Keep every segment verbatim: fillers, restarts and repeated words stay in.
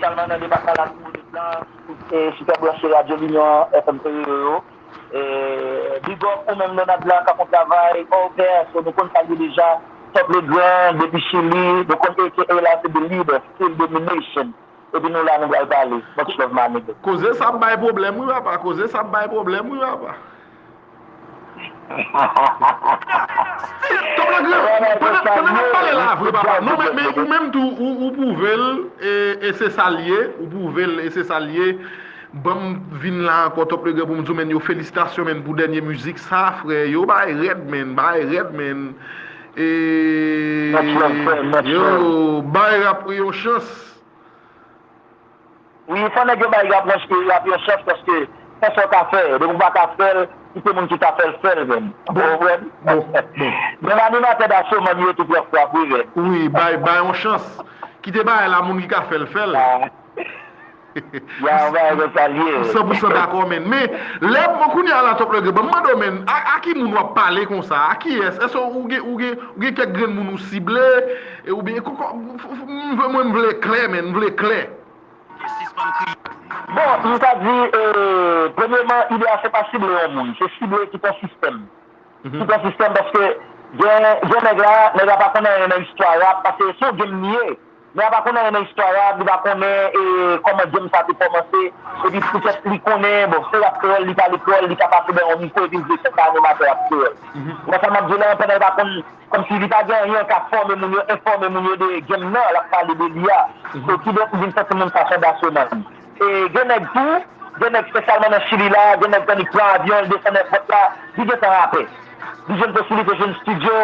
Espesyalman nan depatman Latibonit lan, e, sou fè branche Radyo Linyon F M Stereo yo. E, big up ou menm Donald lan k ap fè yon travay, o pè, so nou konn sa l ye deja, Top Legrand, depi Chili, nou konn A K A la se the leader, still domination. Epi nou la, nou pral pale. Much love, my nigga. Koze sa ap bay pwoblèm, wi, papa. Koze sa ap bay pwoblèm, wi, papa. Top Legrand, pandan, pandan n ap pale la vre, papa. Non, men, men ou menm tou, ou, ou pwouve l, e, e se sa l ye. Ou pwouve l, e se sa l ye. Ban m vin la ankò, Top Legrand, pou m di w, men, yo, felisitasyon, men, pou dènye mizik sa, frè. Yo, bay rèd, men, bay rèd, men. E, yo, bay rap yon chans. Wi, fò nèg yo bay rap yon, rap yon chans paske fè sa w ka fè. Depi w pa ka fè l, kite moun ki ka fè l fè l, menm. Ou konprann? Bon, bon. Menm animatè Dasomann yo tou pran frap, wi, menm. Wi, bay, bay yon chans. Kite bagay la, moun ki ka fè l, fè l. Ah. Ya, yon bagay konsa l ye. San pou san dakò, menn. Men, lè, bon, kounye a la, Top Legrand, ban m mande w, menn, a, a ki moun w ap pale konsa? A kiyès? Èske ou gen, ou gen, ou gen kèk grenn moun ou sible? E oubyen, kòkò, m vle, mwen, m vle klè, menn, m vle klè. Bon, m ta di, e, premyeman, ide a se pa sible yon moun, se sible tout yon sistèm. Tout yon sistèm, paske gen, gen nèg la, nèg la pa konn anyen nan istwa rap, paske se yon game li ye. Nèg la pa konn anyen nan istwa rap, li pa konnen, e, kòman game sa te kòmanse, epi poutèt li konnen, bon, se rap kreyòl, li pale kreyòl, li ka pase dèyè yon mikwo, epi l vle fè sa animatè rap kreyòl. Ou wè sa m ap di w la, pandan l pa konn Kòmsi li pa gen anyen k ap fòme moun yo, enfòme moun yo de game nan, l ap pale de li a. So, kidonk, m vin santi moun sa se Dasomann. E gen nèg tou, gen nèg espesyalman nan Chili la, gen nèg tannik pran avyon, l desann èpòt la, li gentan rapè. Li jwenn posiblite jwenn estidyo,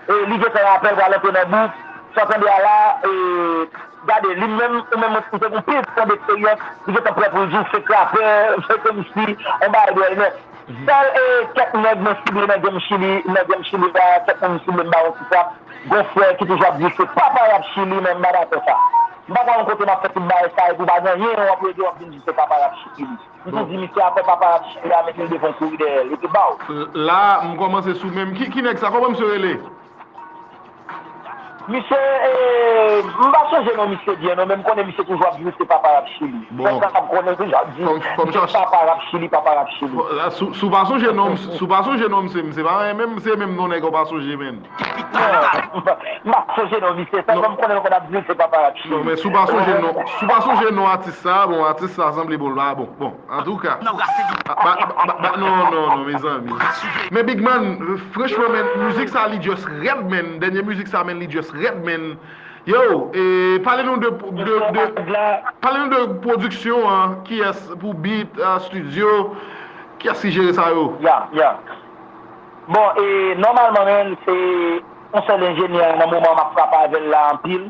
e li gentan rapè, l pral antre nan bouk. Sa w tande a la, e, gade, li menm, ou menm, ou te gon pil tan d eksperyans, li gentan prè pou l di w fake rapè, fake M C, yon bagay dwòl nèt. Sèl, e, kèk nèg mwen sible nan game Chili, nan game Chili la, kèk moun m sible m ba yo ti frap. Gon frè ki toujou ap di se papa rap Chili, men m pa dakò sa. M pa kwè yon kote m ap fè tout bagay sa, epi w pa gen anyen, w ap rete w ap vin di se papa rap Chili. M tou di misye afè papa rap Chili a, mete l devan w kouri dèyè l, epi ba w. La, m kòmanse sou menm. Ki, ki nèg sa? Kòman misye rele? Misye, e, m pa sonje non misye byen non, men m konnen misye toujou ap di se papa rap Chili. Bon. Fòk sa m konnen toujou ap di se papa rap Chili, papa rap Chili. Bon, la, si w, si w pa sonje non, si w pa sonje non misye, misye pa menm, se menm non nèg ou pa sonje, menn. Non, m pa, m pa sonje non misye, sèlman m konnen l konn ap di se papa rap Chili. Non, men si w pa sonje non, si w pa sonje non atis sa, bon, atis sa sanble bon, l pa bon. Bon. Antouka, ba, ba, ba, non, non, non, mezanmi. Men Big Man, franchman, men, mizik sa, li just rèd, men. Dènye mizik sa, men, li just rèd, men. Yo, e, pale nou de, de, de, pale nou de pwodiksyon an, kiyès pou beat, a, studio, kiyès ki jere sa yo? Ya, ya. Bon, e, nòmalman, men, se yon sèl enjenyè, nan moman m ap frape avè l la anpil.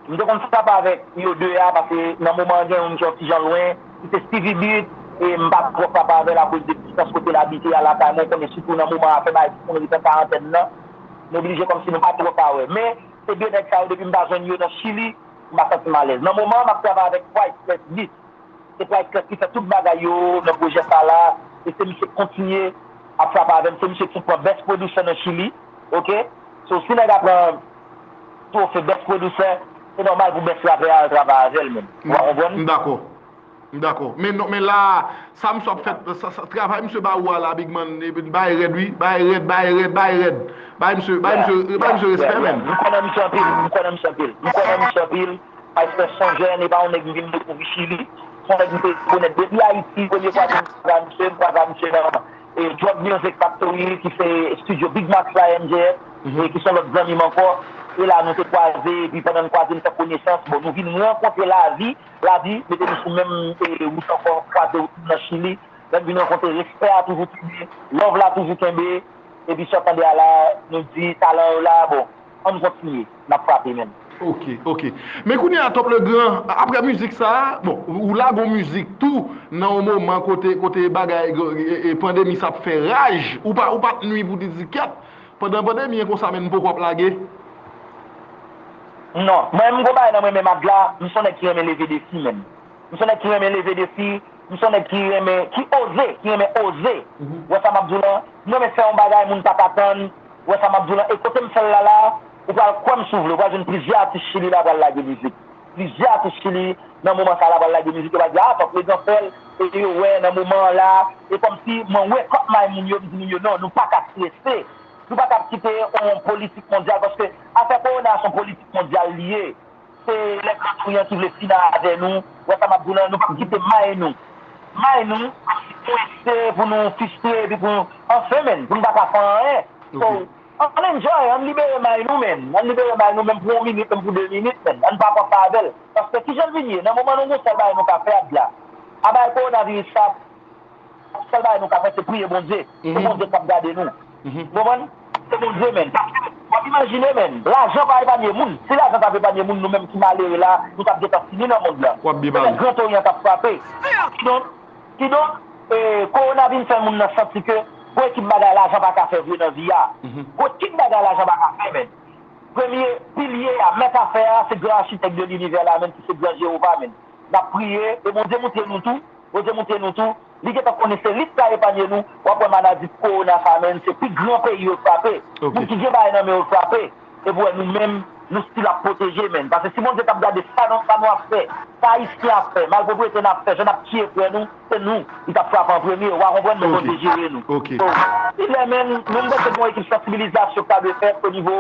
M te konn frape avèk yo de a, paske nan moman an gen youn ki yon ti jan lwen, ki se Steevy Beat, e m pa twò frape avè l akoz de distans kote l abite a lakay mwen, ou konnen sitou nan moman afè bagay ki konn rive an karantèn nan, nou oblije kòmsi nou pa twò ka wè. Men, se de nèg sa yo, depi m pa jwenn yo nan Chili, m pa santi m alèz. Nan moman an, m ap travay avèk Priceless Beat. Se Priceless ki fè tout bagay yo nan pwojè sa la, e se misye k kontinye ap frape avè m, se misye ki pran Best Producer nan Chili, oke? So, si nèg la pran twofe Best Producer, se nòmal pou Best Rapper a al travay avè l menm. Ou pa konprann? M dakò. M dakò. Men non, men la, sa misye ap fè, sa, sa, travay misye ba ou a la, Big Man, e, bay rèd, wi. Bay rèd, bay rèd, bay rèd. Bay misye, bay misye, bay misye respè, menn. M kwè nan misye anpil, m kwè nan misye anpil. M kwè nan misye anpil. Paske se yon jèn, e pa yon nèg m vin dekouvri Chili. Se yon nèg m te rekonèt depi Ayiti. Premye fwa ke m kwaze a misye, m kwaze a misye nan, e, Drug Music Factory, ki se estidyo Big Max la, M J F, e ki se yon lòt zanmi m ankò. E la, nou te kwaze, epi pandan n kwaze, n fè konesans. Bon, nou vin rankontre lavi, lavi mete nou sou menm, e, wout ankò, kwaze wout nou nan Chili. Lè n vin rankontre, respè a toujou kenbe, love la toujou kenbe, epi sa w tande a la, nou di talan yo la, bon, ann kontinye, n ap frape menm. Ok, ok. Men kounye a, Top Legrand, apre mizik sa a, bon, ou, ou lage yon mizik tou, nan yon moman kote, kote bagay, e, e, pandemi sa ap fè raj, ou pa, ou pa t nwi pou te di kèt, pandan pandemi an konsa, men n poko ap lage. Non, mwen, m gon bagay nan mwen menm Adla, m se yon nèg ki renmen leve defi menm. M se yon nèg ki renmen leve defi, m se yon nèg ki renmen, ki oze, ki renmen oze. Ou wè sa m ap di w lan? M renmen fè yon bagay, moun pa t atann. Ou wè sa m ap di w lan? E kote m fè l la la, ou pral kwè m si w vle, ou pral jwenn plizyè atis Chili la pral lage mizik. plizyè atis Chili nan moman sa la pral lage mizik, yo pral di, ah, Top Legrand fè l, e yo wè nan moman an la, e kòmsi mwen wake up my moun yo, m di moun yo, non, nou pa ka strese, nou pa ka kite yon politik mondyal, paske afè kowona a se yon politik mondyal li ye. Se lè Gran Oryan ki vle fini avè nou, wè sa m ap di w lan, nou p ap kite may nou. May nou ap kwense pou nou fistre, epi pou nou, anfen, menn, pou nou pa ka fè anyen. So, ann enjoy, ann libere may nou, menn. Ann libere may nou, menm pou yon minit, menm pou de minit, menn. Ann pa pran sa avè l. Paske kijan l vin ye? Nan moman nou gen sèl bagay nou ka fè a la. A bagay kowonaviris sa, sèl bagay nou ka fè, se priye Bondye. Se Bondye k ap gade nou. Ou konprann? Se Bondye, menn. Paske, w ap imajine, menn. Lajan pa epanye moun. Si lajan t ap epanye moun, nou menm ki malere la, nou t ap gentan fini nan mond lan. W ap byen pale. Se lè Gran Oryan t ap frape. Kidonk, kidonk, e, kowona vin fè moun nan santi ke gwo ekip bagay lajan pa ka fè vre nan vi a. Gwo ekip bagay lajan pa ka fè, menn. Premye pilye a, mèt afè a, se gran achitèk de linivè la, menn, ki se gran Jewova, menn. N ap priye, e Bondye moutre nou tou, Bondye moutre nou tou, li gentan konnen se li k ka epanye nou. W ap wè maladi kowona sa, menn, se pi gran peyi yo frape. Moun ki gen bagay nan men yo frape. Epi w wè nou menm, nou still ap pwoteje, menn. Paske si Bondye t ap gade sa nou, sa nou ap fè, sa Ayisyen ap fè, malpwoprete n ap fè, jan n ap tiye frè nou, se nou li t ap frape an premye. W a konprann, men Bondye jere nou. So, si lè, menn, nou, m panse gen yon ekip sansibilizasyon k ta dwe fèt onivo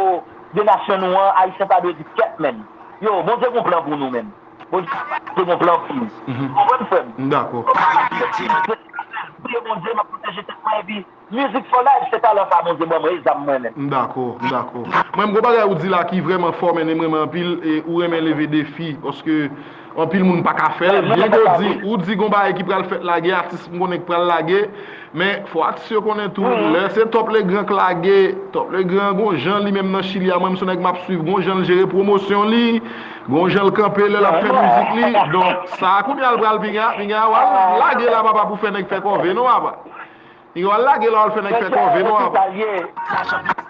de nasyon nou an, Ayisyen ta dwe di kèt, menn. Yo, Bondye gon plan pou nou, menn. Bondye ap gen yon plan pou nou. Ou konprann, frè m? M dakò. Priye Bondye, m ap pwoteje tèt mwen, epi Music for Life, se talan sa Bondye ban mwen, e zam mwen menm. M dakò, m dakò. Mwen, m gon bagay ou di la ki vrèman fò, men m renmen anpil, e ou renmen leve defi, paske anpil moun pa ka fè l. Byen ke ou di, ou di gon bagay ki pral fèt la, gen atis m konnen k pral lage, men fò atis yo konnen tou, lè se Top Legrand k lage, Top Legrand gon jan li menm nan Chili a, mwen, m se nèg m ap swiv, gon jan l jere pwomosyon li, gon jan l kanpe lè l ap fè mizik li. Donk, sa a kounye a l pral pinga, pinga, w al lage la, papa, pou fè nèg fè kòve, non, papa. Pinga, w al lage la, w al fè nèg fè kòve, non, papa.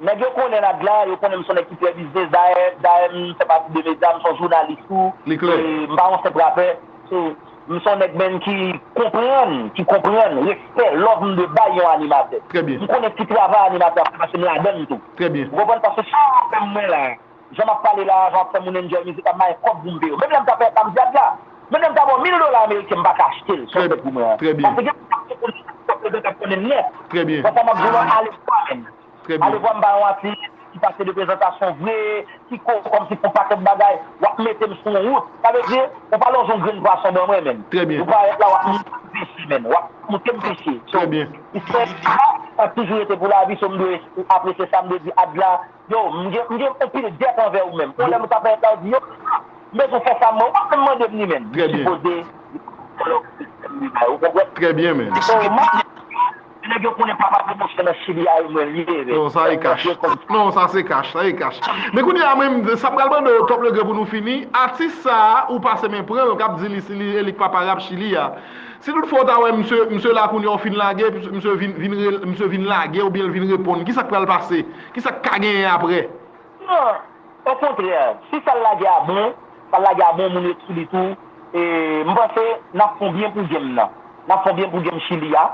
Nèg yo konnen n ap la, yo konnen m se yon nèg ki trè biznis, dayè, dayè m fè pati de medya, m se yon jounalis tou. Li klè. E, m pa yon senp rapè. So, m se yon nèg, menn, ki konprann, ki konprann, respè, love m dwe bay yon animatè. Trè byen. M konnen ki travay animatè ap fè, paske m ladan l tou. Trè byen. Ou konprann? Paske sa w ap fè m mwen la, jan m ap pale la, jan w ap fè moun enjoy mizik la, m pa gen kòb pou m peye w. Menm lè m ta fè sa m di a la, menm lè m ta ba w mil dola ameriken, m pa ka achte l, se yon fèt pou mwen an. Trè byen. Paske gen moun k ap konnen m nèt. Trè byen. Wè sa m ap di w lan, ale vwa, menn. Trè byen. Ale vwa m pa yon atis ki pase de prezantasyon vre, ki ko-, kòmsi fè yon pakèt bagay, w ap mete m sou yon wout. Sa vle di, ou pa lonje yon grenn pwason ban mwen, menn. Trè byen. Ou parèt la, w ap montre m peche, menn. W ap montre m peche. So, trè byen. Respè sa, sa toujou rete pou lavi, so m dwe apresye sa, m dwe di Adla, yo, m gen, m gen anpil dèt anvè ou menm. Yon lè m ta parèt la, w di, yo, m bezwen fè sa, mwen, w ap menm mande m li, menn. Trè byen. Sipoze, ou konprann? Trè byen, menn. So, m ap Nèg yo konnen papa pwomosyon nan Chili a, e mwen l ye, men. Non, sa e kach. Non, sa se kach, sa e kach. Men kounye a, mwen, sa m pral mande w, Top Legrand, pou nou fini. Atis sa a, ou pase men pran l, k ap di li, si li, e li k papa rap Chili a. Si toutfwa w ta wè misye, misye la kounye a, w fin lage, misye vin, vin re-, misye vin lage oubyen l vin reponn, kisa k pral pase? Kisa k ka genyen apre? Non, okontrè, si sa l lage a bon, sa l lage a bon, moun ret sou li tou, e m panse n ap fè yon byen pou game nan. N ap fè yon byen pou game Chili a,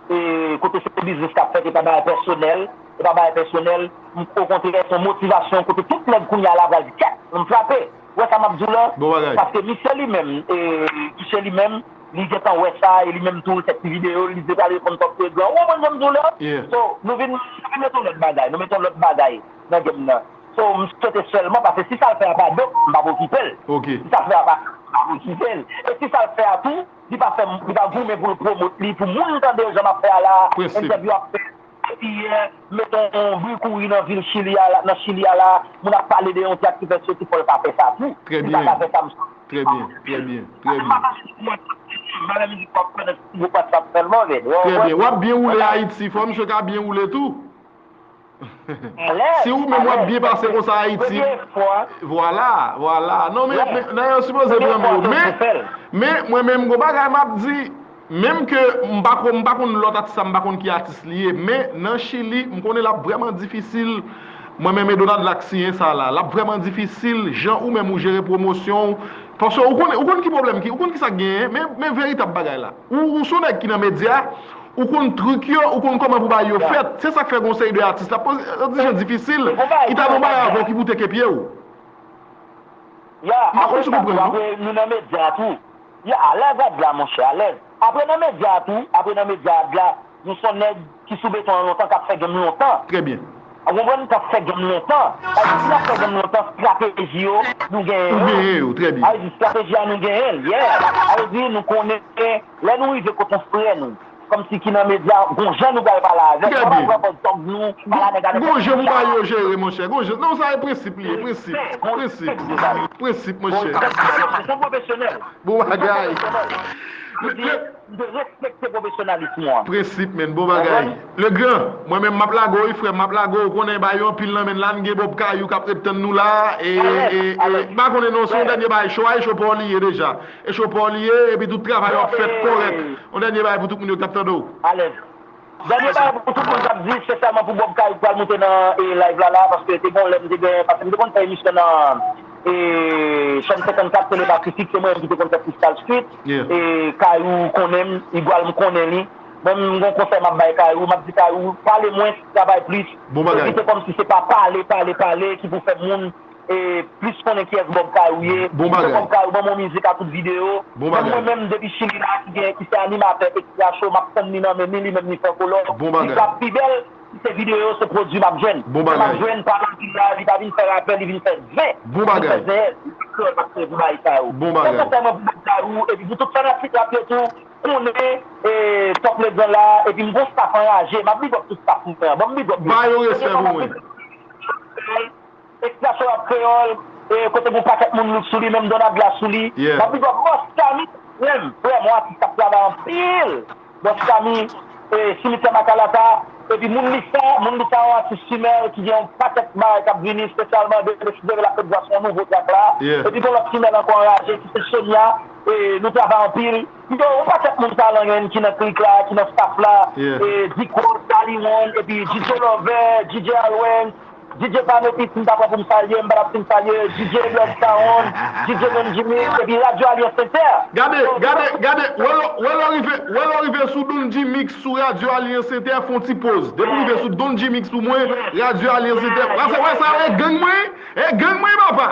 e kote se biznis k ap fèt, e pa bagay pèsonèl, e pa bagay pèsonèl, m, okontrè, se yon motivasyon kote tout nèg kounye a la pral di, kèt, m frape. Ou wè sa m ap di w lan? Bon bagay. Paske misye li menm, e, misye li menm, li gentan wè sa, e li menm tou, l fè ti videyo, li di pral reponn Top Legrand. Ou konprann sa m di w lan? Yeah. So, nou vin, nou vin met yon lòt bagay, nou met yon lòt bagay nan game nan. So, m swete sèlman, paske si sa l fè a pa dope, m p ap okipe l. Ok. Si sa l fè a pa dope, m p ap okipe l. E si sa l fè a tou, li pa fè, li pa goumen pou l pwomot li, pou moun tande l jan m ap fè a la, entèvyou ap fè, epi, euh, met yon bri kouri nan vil Chili a la, nan Chili a la, moun ap pale de yon teyat ki fèt soti, fò l ka fè sa tou. Trè byen. Si l pa ka fè sa, m... Trè byen, trè byen, trè byen. M pa nan mizik w ap fè nan group WhatsApp sèlman, men. Trè byen. W ap byen woule Ayiti, fò misye ka byen woule tou. Si ou menm w ap byen pase konsa Ayiti. Vwala, vwala. Non, men, men, nan yo sipoze pran men yo. Men, men mwen menm, gon bagay m ap di, menm ke m pa konn, m pa konn lòt atis la, m pa konn ki atis li ye, men nan Chili, m konnen l ap vrèman difisil. Mwen menm e Donald la k siyen sa la. L ap vrèman difisil, jan ou menm ou jere pwomosyon w. Paske ou konn, ou konn ki pwoblèm ki, ou konn ki sa k genyen, men, men veritab bagay la. Ou, ou se yon nèg ki nan medya, ou konn trik yo, ou konn kòman pou bagay yo fèt. Se sa k fè gon seri de atis la poze, yo di jan difisil, ki ta gon bagay avè w ki pou teke pye w. Ya, apre sa tou, apre nou nan medya tou. Ya, alèz Adla, monchè, alèz. Apre nan medya tou, apre nan medya Adla, nou se yon nèg ki sou beton an lontan, k ap fè game lontan. Trè byen. Ou konprann? K ap fè game lontan. Sa vle di, si n ap fè game lontan, estrateji yo, nou genyen yo. Nou genyen yo, trè byen. Sa vle di, estrateji a, nou genyen l, yeah. Sa vle di, nou konnen, lè nou rive kote yon frè nou, kòmsi ki nan medya, gon jan nou pral pale avè l. Trè byen. Nou pa pral pran pòz tòg nou, pale a nèg a nèg. Gon jan pou bagay yo jere, monchè. Gon jan. Non, sa e prensip li ye, prensip. Prensip. Prensip, monchè. Se yon pwofesyonèl. Bon bagay. Pwofesyonèl. Sa vle di, m te respekte pwofesyonalis mwen an. Prensip, menn, bon bagay. Legrand, mwen menm m ap lage w, wi, frè m, m ap lage w, ou konnen bagay yo anpil nan men n la, n gen Bob Kayou k ap ret tann nou la, e, e, e, m pa konnen non, se yon dènye bagay, cho a, e cho pa w li ye deja. E cho pa w li ye, epi tout travay yo ap fèt kòrèk. Yon dènye bagay pou tout moun yo k ap tande w. Alèz. Dènye bagay pou tout moun k ap di, espesyalman pou Bob Kayou k pral moute nan, e, live la, la, paske te gon lè m te gen, paske m te konn fè emisyon nan, e, Chèn senkannkat, Tele Pasifik, se mwen menm ki te konn fè Freestyle Street. Yeah. E, Kayou konnen m, Igwal m konnen li. Mwen menm, m gon konsèy m ap bay Kayou, m ap di Kayou, pale mwens, travay plis. Bon bagay. Evite kòmsi se pa pale, pale, pale ki pou fè moun e plis konnen kiyès Bob Kayou ye. Bon bagay. Bob Kayou ban m yon mizik a tout videyo. Bon bagay. Menm mwen menm depi Chili la ki gen, ki se animatè Extra Show, m ap tann li nan men ni li menm ni Franco Love. Bon bagay. Li t ap pi bèl si se videyo, se pwodui m ap jwenn. Bon bagay. M ap jwenn pa nan vil la, li pa vin fè rapè, li vin fè zen. Bon bagay. Li vin fè zen, li kreyòl pa t kreye pou bagay sa yo. Bon bagay. Se konsèy mwen pou Bob Kayou, epi pou tout fanatik rap yo tou, konnen, e, Top Legrand la, epi m gon staff anraje, m ap big up tout staff mwen an. Ban m big up yo. Ba yo respè pou mwen. Extra Show Rap Kreyòl, e, kote gon pakèt moun look sou li, menm Donadla sou li. Yeah. M ap big up Boss Kami, frè m, frè m, yon atis k ap travay anpil. Boss Kami, e, Simityè Makalata, epi moun Lisa, moun Lisa yon atis female ki gen yon pakèt bagay k ap vini, espesyalman de, de, de l ap met vwa sou yon nouvo track la. Yeah. Epi gon lòt female ankò anraje ki se Sonia, e, nou travay anpil. Yo, yon pakèt moun talan gen ki nan klik la, ki nan staff la, yeah, e, Diko, Daliwon, epi D J Lover, D J Alwens, D J Pano Pit, m ta pran pou m salye, m pa t ap fin salye, D J Bloodtown, D J Don Jimmy, epi Radyo Alyans Entè. Gade, gade, gade, wè lè, wè lè rive, wè lè rive sou Don Jimmy sou Radyo Alyans Entè, fè yon ti poz. Depi w rive sou Don Jimmy pou mwen, Radyo Alyans Entè. Wè sa, wè sa, e gang mwen, e gang mwen, papa.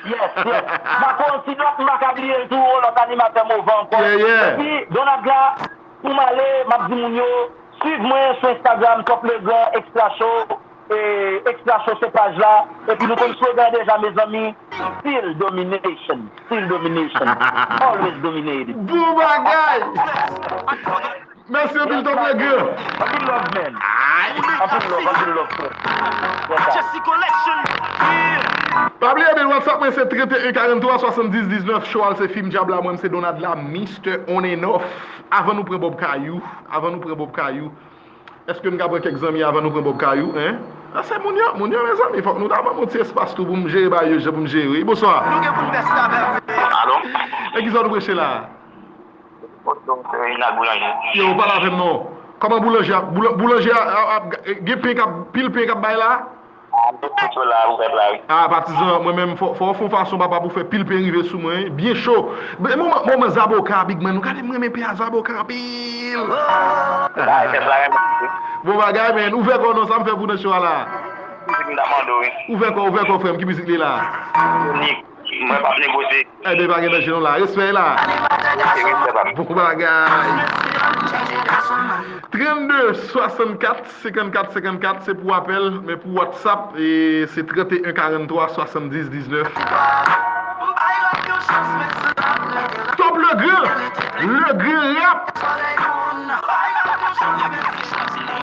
Yes, yes. M ap fè yon ti nòt, m pa ka bliye l tou, yon lòt animatè move ankò. Yeah, yeah. Epi, Donadla, pou m ale, m ap di moun yo, swiv mwen sou Instagram, Top Legrand, Extra Show. E, Extra Show se paj la. Epi nou konn slogan deja, mezanmi. Still domination. Still domination. Always dominating. Bon bagay! Mèsi anpil, Top Legrand. Anpil love, man. Anpil love, anpil love, frè. Jesse Collection. Pa bliye, men WhatsApp mwen se trente et un quarante-trois soixante-dix dix-neuf. Show al se Film Dyab la, mwen se Donadla, Mister On and Off. Avan nou pran Bob Kayou, avan nou pran Bob Kayou, èske n ka pran kèk zanmi avan nou pran Bob Kayou, en? Sa se moun yo, moun yo, mezanmi, fòk nou ta ban m yon ti espas tou pou m jere bagay yo jan pou m jere wi. Bonswa. Nou gen pou n bèste avè w. Alo? E kisa w tou preche la? Yo, pale avè m non. Kòman boulanje a, boulan-, boulanje a, a, a, gen pen k ap, pil pen k ap bay la? Ah, patizan, mwen menm, fò, fò w fè yon fason, papa, pou fè pil pen rive sou mwen, byen cho. Men moman, moman zaboka, big man, ou gade m renmen pen a zaboka anpil. Bon bagay, men, ouvè kò w non, sa m fè pou nan cho a la. Ouvè kò, ouvè kò, frè m, ki mizik li la? Mwen p ap negosye. Enben, pa gen danje non la. Respè la. Respè, pa m. Bon bagay. Trannde swasannkat senkannkat senkannkat, se pou apèl, men pou WhatsApp, e, se trannde karanntrwa swasanndis diznèf. Top Legrand, Legrand Rap.